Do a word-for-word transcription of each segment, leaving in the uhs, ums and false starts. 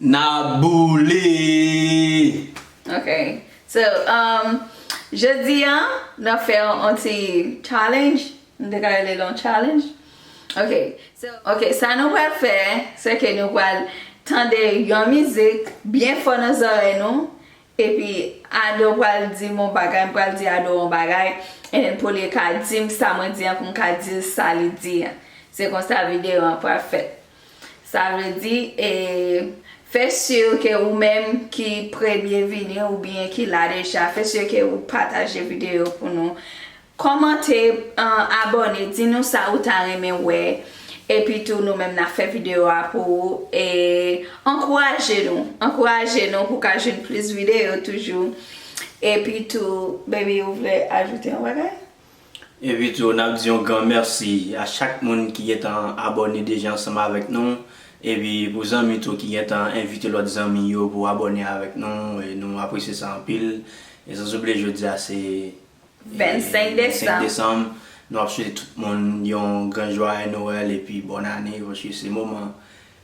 N ap boule! Ok. So, um, jodi a, n ap fè yon, yon ti challenge. M te ka rele l yon challenge. Ok. So, ok, sa nou pral fè, se ke nou pral tande yon mizik byen fò nan zòrèy nou. Epi, Ado pral di m yon bagay, m pral di Ado yon bagay. And then, pou li ka di m sa mwen di an, pou m ka di l sa li di an. Se konsa videyo an pral fèt. Sa vle di, e, fè si ke ou menm ki premye vini oubyen ki la deja, fè si ke ou pataje videyo pou nou. Kòmante, an, abòne, di nou sa ou ta renmen wè. Epi tou, nou menm n ap fè videyo a pou ou. E ankouraje nou. Ankouraje nou pou ka jwenn plis videyo toujou. Epi tou, baby, ou vle ajoute yon bagay? Epi tou, n ap di yon gran mèsi a chak moun ki gentan abòne deja ansanm avèk nou. Epi pou zanmi tou ki gentan envite lòt zanmi yo pou abòne avèk nou. E nou apresye sa anpil. E sanzoubliye jodi a se Vennsenk desanm. Desanm. Nou ap swete tout moun yon gran jwaye Nwèl epi bòn ane, paske se moman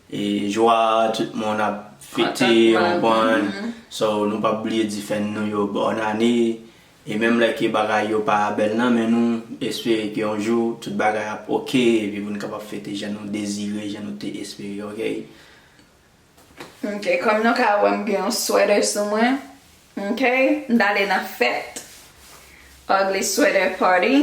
e jwa, tout moun ap fete, ou konprann. So, nou p ap bliye di fèn nou yo bòn ane. E menm lè ke bagay yo pa bèl nan men nou, espere ke yon jou, tout bagay ap oke, epi pou nou kapab fete jan nou dezire, jan nou te espere, oke? Ok, kòm nou ka wè m gen yon sweater sou mwen. Ok, m t ale nan fèt. Ugly sweater party.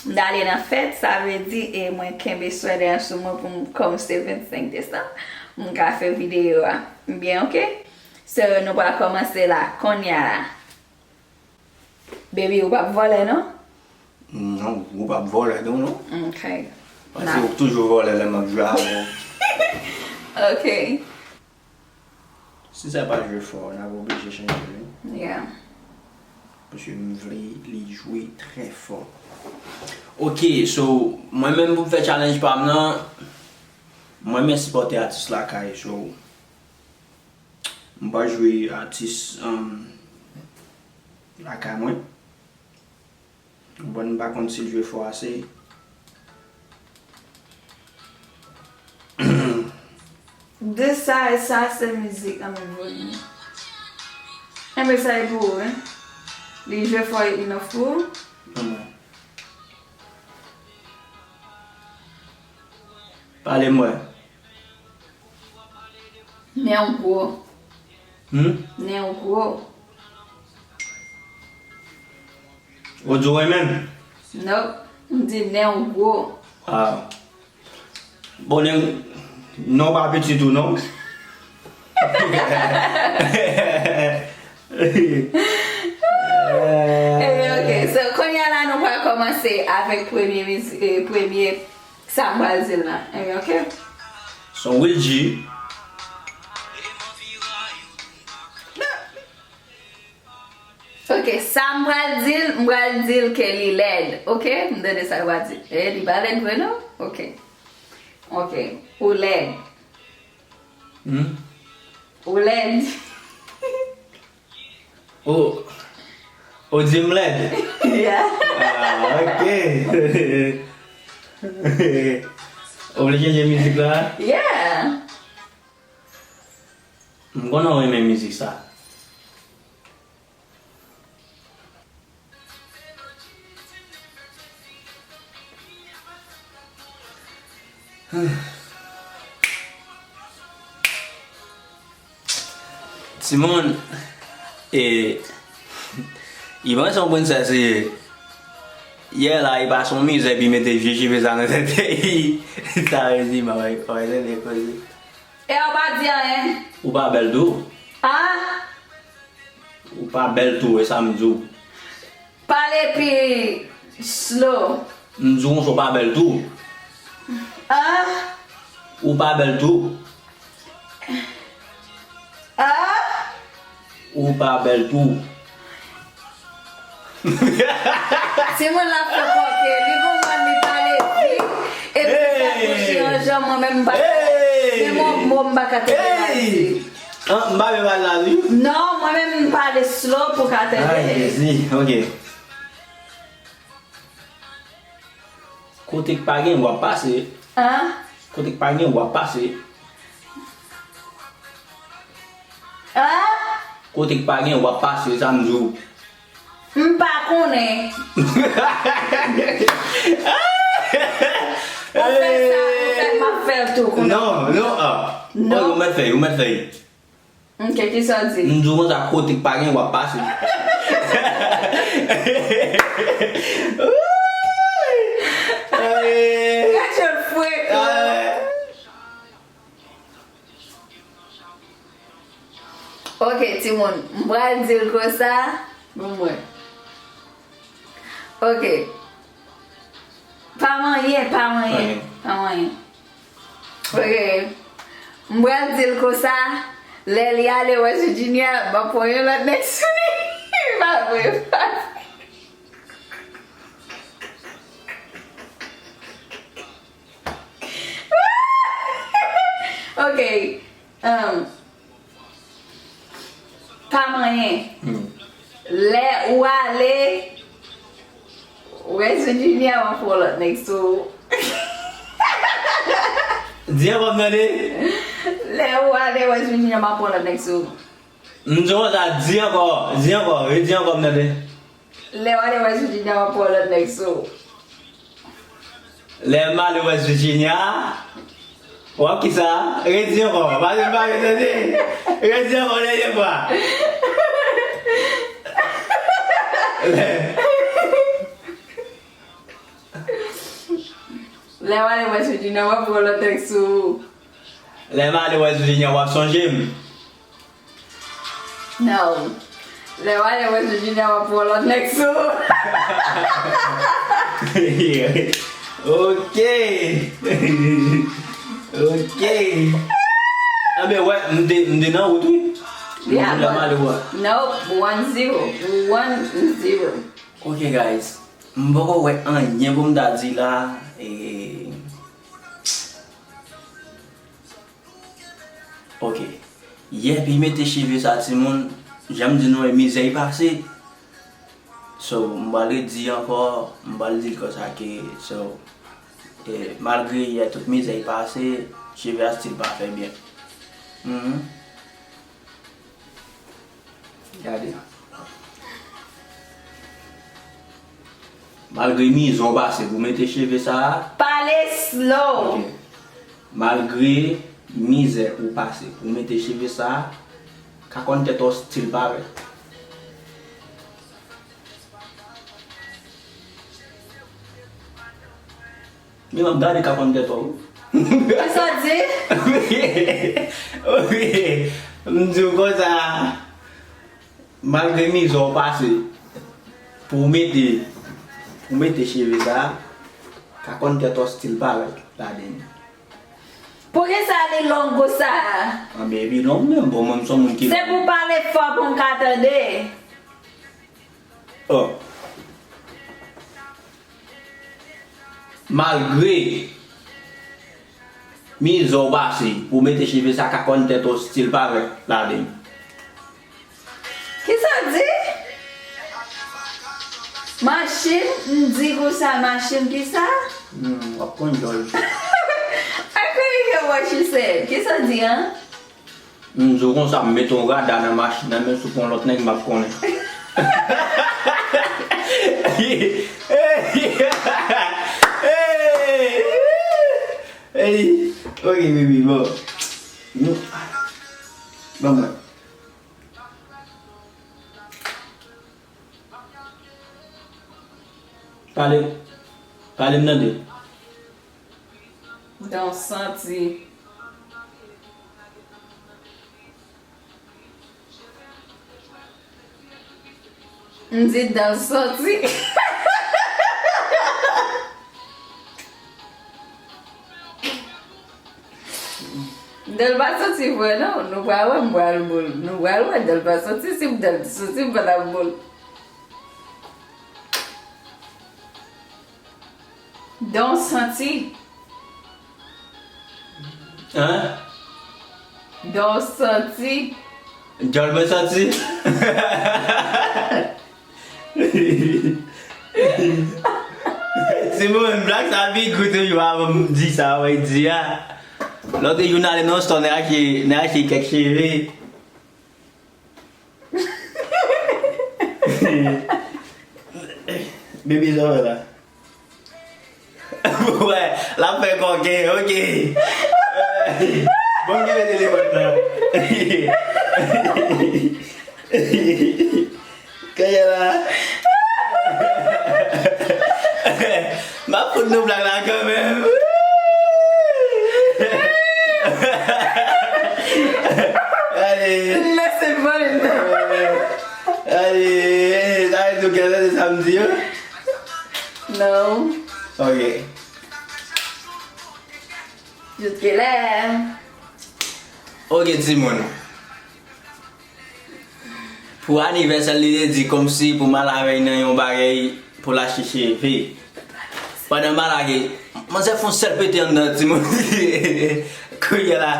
M t ale nan fèt, sa vle di e mwen kenbe sweater an sou mwen pou m kòm se vennsenk desanm. M ka fè videyo a. M byen ok? So, nou pral kòmanse la, kounye a la. Baby, ou p ap vòlè non? Non, ou p ap vòlè tou non. Ok. Paske ou toujou vòlè lè m ap jwe avè w. Ok. Si sa pa jwe fò, n ap oblije chanje l wi. Yeah. Paske m vle li jwe trè fò. Ok, so, mwen menm pou m fè challenge pa m nan, mwen renmen sipòte atis lakay, so, m pa jwe atis, um, lakay mwen. Ou konprann, m pa konn si l jwe fò ase. De sa e sa se mizik nan men volim. Enben sa e pou ou wi. Li jwe fò enough pou ou? Pale m wè. Nen w gwo. Hmm? Nen w gwo. Ou di w renmen m? Nope. M di nen w gwo. Ah. Bon, nen, non pa piti tou, non? Eh, ok, so kounye a la nou pral kòmanse avèk premye mizik, eh, premye sa m pral di l la. Eh, ok? Son Will G. Ok, sa m pral di l, m pral di l ke li lèd. Ok? M tande sa l pral di. Eh, li pa lèd vre non? Ok. Ok, ou lèd. Hmm? Ou lèd. Ou, ou di m lèd? Yeah. Ah, ok. Ou vle chanje mizik la? Yeah. M konnen w renmen mizik sa. Timoun, e, li panse yon prensès li ye. Yè la, li pase yon mizè, epi mete vye cheve sa nan tèt li. Sa vle di, mwen, mwen, mwen, mwen, mwen. E ou pa di anyen. Ou pa bèl tou. Ah, Ou pa bèl tou, e sa m di w. Pale pi slow. M di w konsa ou pa bèl tou. Ah, Ou pa bèl tou. ah. Ou pa bèl tou. Timoun la fè kòke, li konprann li pale vit, epi sa bouch li an jan mwen menm m pa ka, Hey! menm yon mo m pa ka tande la di. An, m pa vle pale la, wi. Non, mwen menm m pale slow pou ka tande. Ay, Jezi, ok. Kote k pa gen, w ap pase. An? Kote k pa gen, w ap pase. Ah? Kote k pa gen, w ap pase, sa m di w. M pa konnen. Ou fè sa, ou fè, m ap fè l tou kounye a. Non, non, ah. Non. Ou mèt fè, ou mèt fè. Ok, kisa w di? M di w konsa, kote k pa gen, w ap pase. Gad jan l frekan. Ok, timoun, m pral di l konsa, bon, mwen. Ok. Pa manyen, pa manyen, pa manyen. Ok. M pral di l konsa, lè li ale West Virginia, m ap pran yon lòt nèg sou li. Pa vre, pa vre. Ok. Um, pa manyen. Hmm. Lè ou ale West Virginia, w ap pran lòt nèg sou ou. Di ankò m tande. Lè ou ale West Virginia, m ap pran lòt nèg sou ou. M di konsa, di ankò, di ankò, redi ankò m tande. Lè w ale West Virginia, w ap pran lòt nèg sou ou. Lè m ale West Virginia, w ap kisa? Redi ankò, pa vin pa retande. Redi ankò dènye fwa. Lè, lè w ale West Virginia, w ap pran lòt nèg sou ou. Lè m ale West Virginia, w ap sonje m. No. Lè w ale West Virginia, w ap pran lòt nèg sou ou. Ok. Ok. Anben, wè, m te, m te nan wout, wi. Yeah, lè m ale, wè. Nope, one zero. One zero. Ok, guys. M poko wè anyen pou m ta di la. E, Ok. Yè, pi mete cheve sa, timoun, jan m di nou, e mizè y pase. So, m pral redi ankò, m pral di l konsa ke, so, e, malgre yè tout mizè y pase, cheve a still pa fè byen. Mhm. Gade. Malgre mizè w pase pou mete cheve sa a. Pale slow. Ok. Malgre mizè ou pase pou mete cheve sa a, kakòn tèt ou still parèt. Men m ap gade kakòn tèt ou. Kisa w di? Wi. Wi. M di w konsa, malgre mizè w pase pou w mete, pou w mete cheve sa a, kakòn tèt ou still parèt ladan l. Poukisa li long konsa? Anben, li long menm, bon, mwen, m se yon moun ki... Se pou w pale fò pou m ka tande. Oh. Malgre mizè w pase pou w mete cheve sa, kakòn tèt ou still parèt ladan. Kisa w di? Machin, m di konsa, machin kisa? Hmm, w ap konn djòl. I couldn't hear what she said. Kisa w di, an? M di w konsa, m mete yon rada nan machin nan, men si w pran lòt nèg, m ap konnen. Ey! Ey! Ok, baby, bon. Nou, ban mwen. Pale, pale m tande. Dan w santi. M di dan w santi. Dan l pa santi vre non. Nou pral wè m pral boul. Nou pral wè dan l pa santi. Si m dan l santi, m pa t ap boul. Dan w santi. Hein? Dan w santi. Djòl mwen santi. Timoun, blag sa pi gou toujou avan m di sa mwen di a. Lòt jou n ale nan stò, n achte, n achte kèk cheve. Bebe, sa w fè la? Wè, l ap fè kòken, ok. Bon, m gen telefòn nan. Kòken la. M ap fout nou blag la kanmenm. Allez. Lèse vole nan. Allez, sa vle di w kè lè se samdi, wi? Non. Ok. Jusque-là. Ok, timoun. Pou anivèsè l, li te di kòmsi pou m al avè l nan yon bagay pou l achte cheve. Pandan m al lage, manzè fè yon sèl pete anndan, timoun. Kounye a la,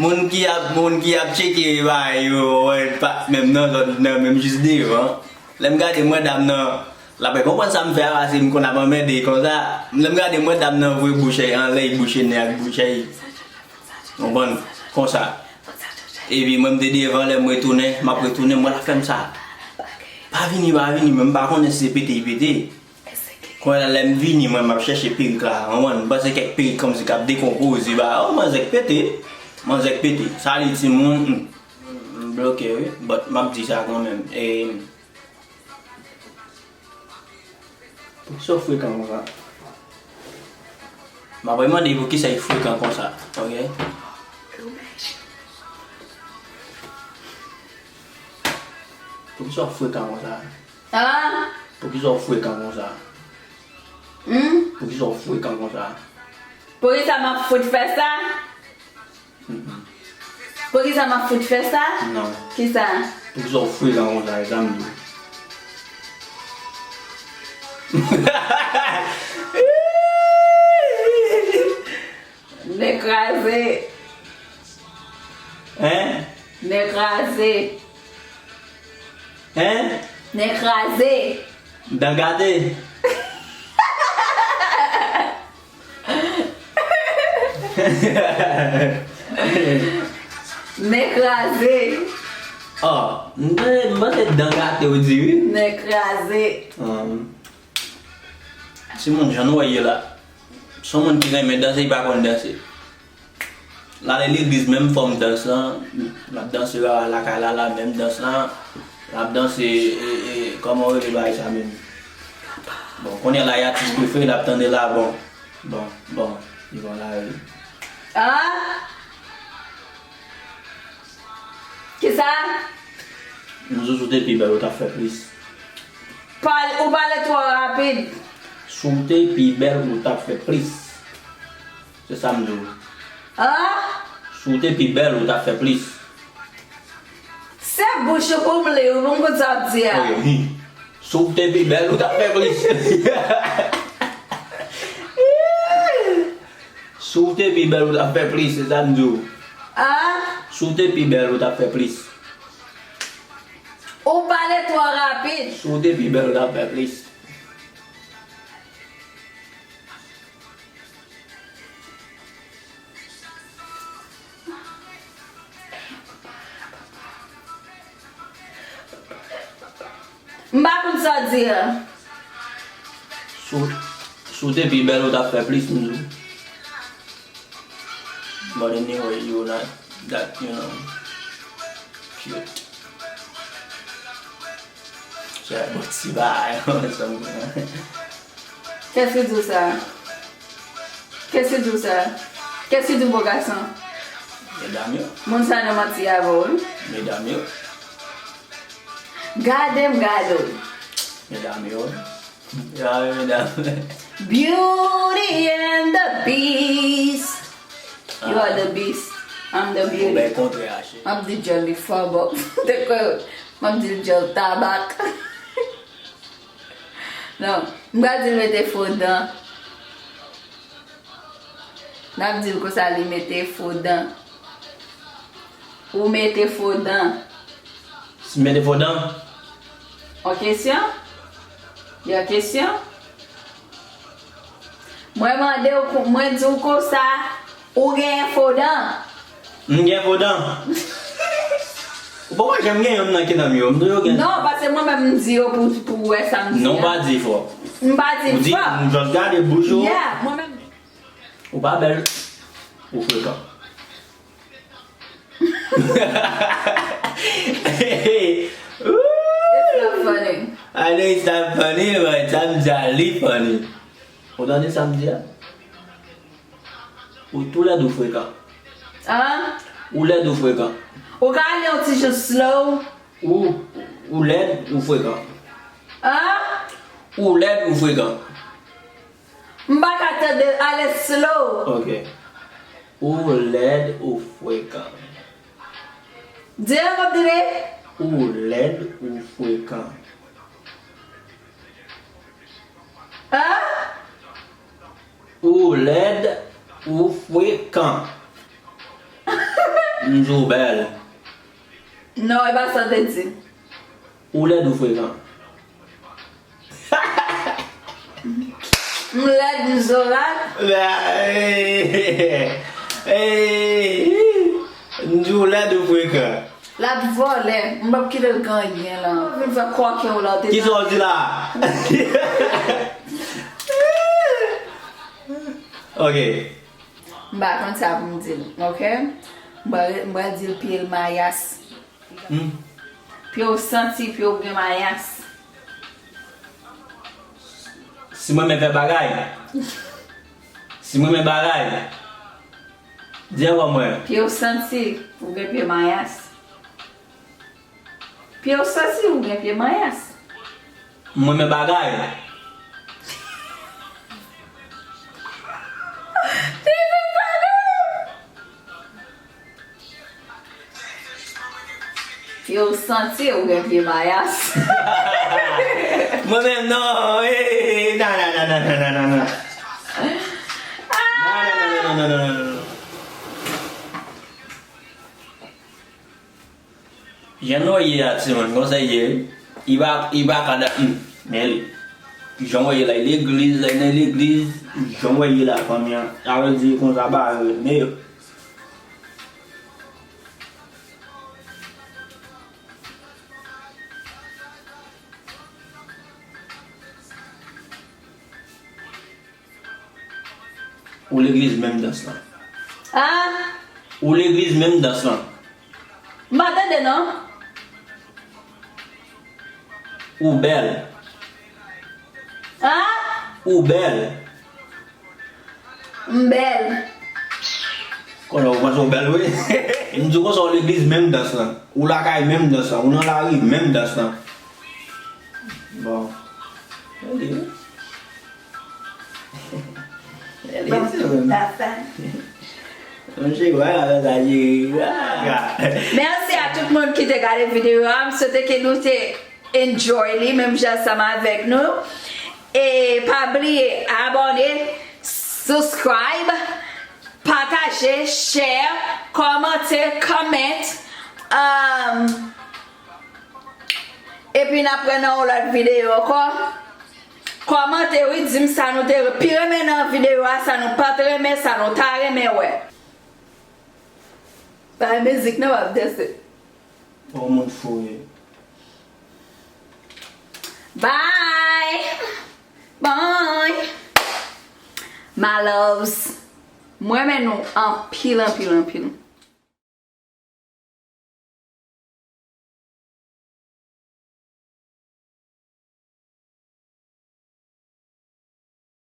moun ki ap, moun ki ap tcheke bagay yo, wè, pa menm nan zòn nan, menm jis devan. Lè m gade, m wè dam nan, l ap konprann sa m fè a, paske m konn ap anmède konsa. Lè m gade, m wè dam nan voye bouch li anlè, li bouche nen ak bouch li. Konprann? Konsa. Epi mwen, m te devan, lè m retounen, m ap retounen, m wè l ap fè m sa. Pa vini, pa vini, men m pa konnen si se pete li pete. Kounye a, lè m vini, mwen, m ap chèche perik la. Konprann? M panse kèk perik kòmsi k ap dekonpoze, ba, oh, manzè k pete. Manzè k pete. Sali, timoun. Hmm. M bloke, wi. But m ap di sa kanmenm. E, Poukisa w frekan konsa? M ap mande poukisa w frekan konsa, ok? Poukisa w frekan konsa? Ah? Poukisa w frekan konsa? Hmm? Poukisa w frekan konsa? Poukisa m ap fout fè sa? Mhm. Poukisa m ap fout fè sa? Non. Kisa? Poukisa w frekan konsa, e sa m di w. Nèg kraze. Hein? Nèg kraze. Hein? Nèg kraze. Dan gate. Nen kraze. Oh, m panse, m panse dan gate w di wi. Nen kraze. Um, timoun, jan nou wè ye la, se yon moun ki renmen danse, li pa konn danse. L ale legliz menm fòm dans lan, l ap danse la, lakay la, la menm dans lan, l ap danse, e, e, kòman w rele bagay sa menm? Bon, kounye a la, e atis prefere l ap tande la, bon, bon, bon, li pran lari. Ah? Kisa? M di w, si w te pi bèl, ou t ap fè plis. Pale, ou pale twò rapid. Si w te pi bèl, ou t ap fè plis. Se sa m di w. Ah? Si w te pi bèl, ou t ap fè plis. Se bouch ou pou m li, ou pou m konn sa w ap di a. Ok, hmm. Si w te pi bèl, ou t ap fè plis. Si w te pi bèl, ou t ap fè plis, se sa m di w. Ah? Si w te pi bèl, ou t ap fè plis. Ou pale twò rapid. Si w te pi bèl, ou t ap fè plis. M pa konn sa w di a. Si w, si w te pi bèl, ou t ap fè plis, m di w. But anyway, you not that, you know, cute. Sa bon ti bagay, ansanm. Kès ki di w sa? Kès ki di w sa? Kès ki di w bo gason? Medam yo. Moun sa nan manti avè w, wi. Medam yo. Gade m gade w. Medam yo. Ya, medam. Beauty and the Beast. You are the beast. I'm the beauty. Ou bay kontrè a, cheri. M ap di djòl li fò bò. Te kwè, m ap di l djòl tabak. Non, m pral di l mete fo dan. N ap di l konsa li mete fo dan. Ou mete fo dan. Si m mete fo dan? Yon kesyon? Yon kesyon? Mwen mande w, mwen di w konsa, ou genyen fo dan? M gen fo dan. Bon, mwen janm gen yonn nan ki nan m yo, m toujou gen. Non, paske mwen menm m di yo pou, pou w wè sa m di. Non, a pa di fò. M pa di fò. Ou di, m just gade bouch ou. Yeah, mwen menm. Ou pa bèl, ou frekan. It's not funny. I know it's not funny, but sa m di a li funny. Ou tande sa m di a? Ou tou lèd ou frekan. An? Ou lèd ou frekan. Ou ka ale yon ti jan slow. Ou, ou lèd ou frekan. An? Ou lèd ou frekan. M pa ka tande, ale slow. Ok. Ou lèd ou frekan. Di ankò, Dine. Ou lèd ou frekan. An? Ou lèd ou frekan. M di w bèl. Non, e pa sa w te di. Ou lèd ou frekan. M lèd, m zorat. Ey, ey, m di w lèd ou frekan. L ap vòlè, m p ap kite l gen anyen la. Vin fè kòken w la, w te. Kisa w di la? Ok. M pa konn sa pou m di l, ok? M pral, m pral di l pye l mayas. Hmm. Pye w santi, pye w gen mayas. Si mwen men fè bagay. Si mwen men bagay. Di ankò mwen. Pye w santi, ou gen pye mayas. Pye w santi, ou gen pye mayas. Mwen men bagay. Pye w santi, ou gen pye mayas. Mwen menm non, eh, eh, eh, nan, nan, nan. Nan, nan, nan, nan, nan, nan, nan. Jan nou ye a, timoun, konsa ye, wi. I pa, i pa ka da, hmm, men li. Jan w ye la, legliz, la, nan legliz, jan w ye la, fanmi an. Sa vle di konsa, ba, men yo. Ou legliz menm dans lan. Ah? Ou legliz menm dans lan. M pa tande non. Ou bèl. Ah? Ou bèl. M bèl. Konnen ou panse ou bèl wi. M di konsa ou legliz menm dans lan. Ou lakay menm dans lan. Ou nan lari menm dans lan. Bon. Gade wi. Bon, papa. Mèsi a tout moun ki te gade videyo a. M swete ke nou te enjoy li menm jan ansanm avèk nou. E pa bliye abòne, subscribe, pataje, share, kòmante, comment. Um, Epi n ap wè nan yon lòt videyo ankò. Kòmante wi, di m sa nou te pi renmen nan videyo a, sa nou pa t renmen, sa nou ta renmen wè. Bay mizik nan, m ap danse. Yon moun fou ye. Bye! Bye! My loves. Mwen renmen nou anpil, anpil, anpil.